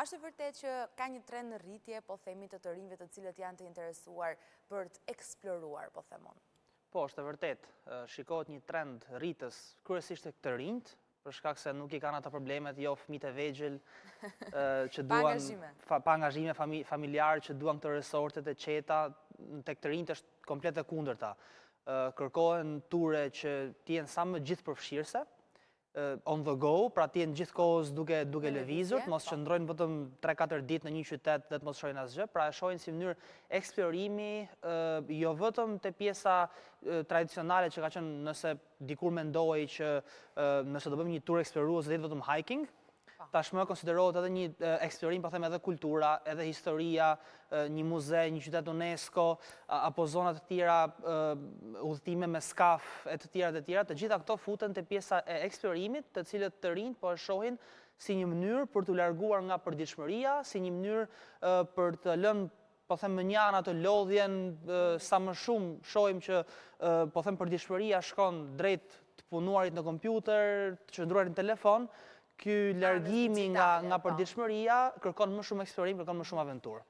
A është e vërtetë që ka një trend në rritje, po themi të të rinjve të cilët janë të interesuar për të eksploruar, po them unë? Po, është e vërtetë. Shikohet një trend rritës, kryesisht tek të rinjtë, për shkak se nuk i kanë ato problemet, jo fëmijët e vegjël që duan pa angazhime, pa angazhime familjarë që duan këto resortet e qeta, tek të rinjtë është komplet e kundërta. Kërkohen ture që të jenë sa më gjithëpërfshirëse, on the go, pra të jenë gjithë kohës duke duke lëvizur, të mos po. qëndrojnë vetëm 3-4 ditë në një qytet dhe të mos shohin asgjë, pra e shohin si mënyrë eksplorimi, jo vetëm te pjesa tradicionale që ka qenë nëse dikur mendohej që nëse do bëjmë një tur eksplorues do të jetë vetëm hiking, po. Tashmë konsiderohet edhe një eksplorim, po them edhe kultura, edhe historia, një muze, një qytet UNESCO, apo zona të tjera, udhëtime me skaf e të tjera të tjera, të gjitha këto futen te pjesa e eksplorimit, të cilët të rinjtë po e shohin si një mënyrë për t'u larguar nga përditshmëria, si një mënyrë për të lënë po them mënjanë atë lodhjen, sa më shumë shohim që po them përditshmëria shkon drejt të punuarit në kompjuter, të qëndruarit në telefon, ky largimi nga nga po. përditshmëria kërkon më shumë eksplorim, kërkon më shumë aventurë.